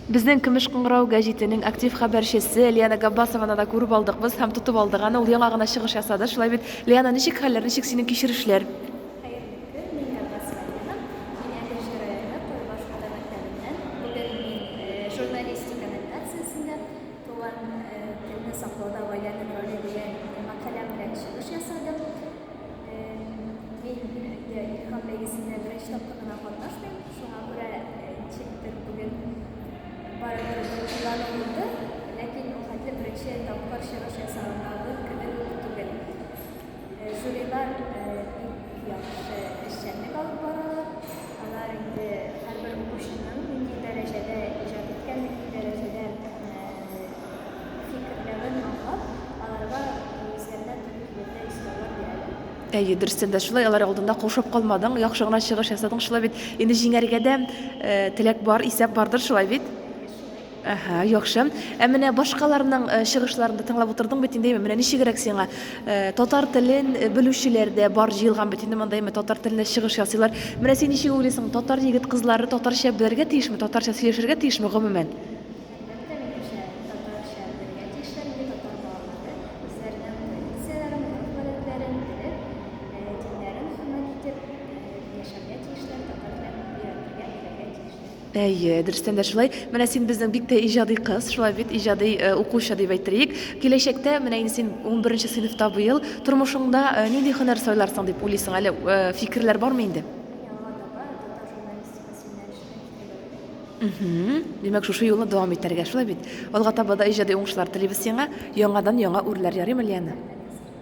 Безнең Көмеш кыңгырау гәҗитенең актив хәбәрчесе Лиана Габбасованы да күреп алдык без һәм тотып алдык аны. Ул яңа гына чыгыш ясады. Шулай бит, Лиана, ничек хәлләр, ничек синең кичерешләр? Хәерле көн, мин Габбасова Лиана. Мин Әгерҗе районы Койбаш урта мәктәбеннән. Бүген мин журналистика номинациясендә Туган телне саклауда гаиләнең роле дигән мәкаләм белән чыгыш ясадым. Мин инде Илһам бәйгесендә беренче тапкыр гына катнашмыйм, шуңа күрә ничектер бүген барыбер дулкынлану булды, ләкин ул хәтле беренче тапкыр чыгыш ясагандагы кебек үк түгел. Жюрилар бик яхшы эшчәнлек алып баралар. Алар инде һәрбер укучының нинди дәрәҗәдә иҗат иткән, нинди дәрәҗәдә фикерләвен аңлап, аларга үзләренә туры килердәй сораулар бирәләр. Әйе, дөрестән дә шулай, алар алдында каушап калмадың, яхшы гына чыгыш ясадың, шулай бит. Инде җиңәргә дә теләк бар, исәп бардыр, шулай бит? Әһә, яхшы. Ә менә башкаларның чыгышларын да тыңлап утырдың бит инде, менә ничегрәк сиңа? Татар телен белүчеләр дә бар җыелган бит инде монда, әйме, татар телендә чыгыш ясыйлар. Менә син ничек уйлыйсың, татар егет-кызлары татарча белергә тиешме, татарча сөйләшергә тиешме гомумән? Әлбәттә, минемчә, татарча белергә тиешләр инде татар балалары үзләренең традицияләрен, гореф-гадәтләрен белеп, диннәрен хөрмәт итеп яшәргә тиешләр, татар телен өйрәнергә, белергә тиешләр. Әйе, дөрестән дә шулай. Менә син безнең бик тә иҗади кыз, шулай бит, иҗади укучы дип әйттерик. Киләчәктә, менә инде син унберенче сыйныфта быел, тормышыңда нинди һөнәр сайларсың дип уйлыйсың әле, фикерләр бармы инде? Мин алга таба татар журналистикасы юнәлешенә китәргә уйлыйм. Димәк, шушы юлны дәвам итәргә, шулай бит? Алга таба да иҗади уңышлар телибез сиңа. Яңадан яңа үрләр, ярыймы, Лиана?